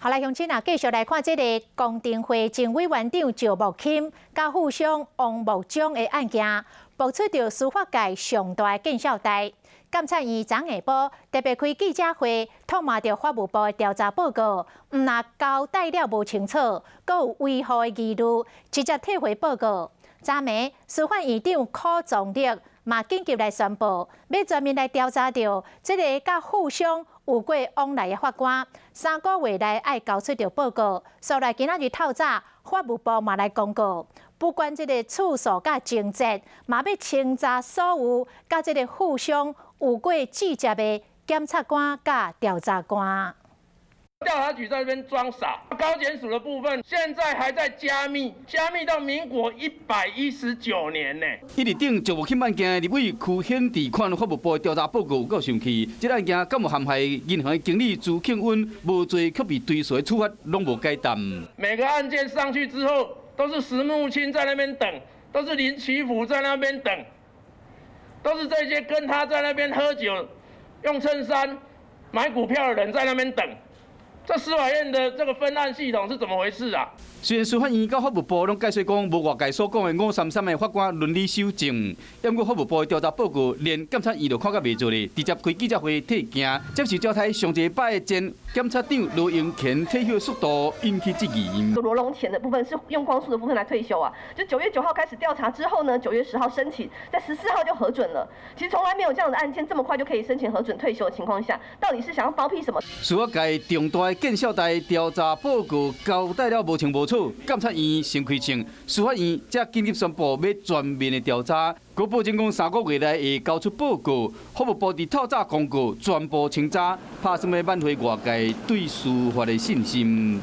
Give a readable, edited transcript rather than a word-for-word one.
好來，鄉親啊，繼續來看這个公聽會前委員長趙樂鑫佮副相王木忠的案件，爆出著司法界上大的見笑代。監察院昨下晡特別開記者會，痛罵著法務部的調查報告，毋但交代了無清楚，閣有違法的疑慮，直接退回報告。昨暝司法院長柯宗力嘛緊急來宣布，欲全面來調查著這个佮富商有過往來的法官，3個月內愛交出著報告。所來今仔日透早，法務部嘛來公告，不管這个次數佮情節，嘛欲清查所有佮這个富商有過接觸的檢察官佮調查官。調查局在這邊裝傻，高檢署的部分現在還在加密，加密到民國119年呢。一日頂趙樂鑫案件，立委區顯智看法務部的調查報告有夠生氣，這個案件敢有陷害銀行的經理朱慶溫無罪卻被追訴的處罰攏無解答。每個案件上去之後，都是石木清在那邊等，都是林奇福在那邊等，都是這些跟他在那邊喝酒、用襯衫買股票的人在那邊等。這司法院的這個分案系統是怎麼回事啊？雖然司法院佮法務部攏解釋講無外界所講的533的法官倫理守則，毋過法務部的調查報告連檢察院都看甲袂做咧，直接開記者會退驚，接受焦台上一擺前檢察長羅榮乾退休的速度引起質疑。羅榮乾的部分是用光速的部分來退休啊，就9月9號開始調查之後呢，9月10號申請，在14號就核准了。其實從來沒有這樣的案件這麼快就可以申請核准退休的情況下，到底是想要包庇什麼？司法界重大的見笑代調查報告交代了無清無楚，檢察院先開槍，司法院才緊急宣布欲全面的調查，閣保證講3個月內會交出報告。法務部佇透早公告全部清查，拍算欲挽回外界對司法的信心。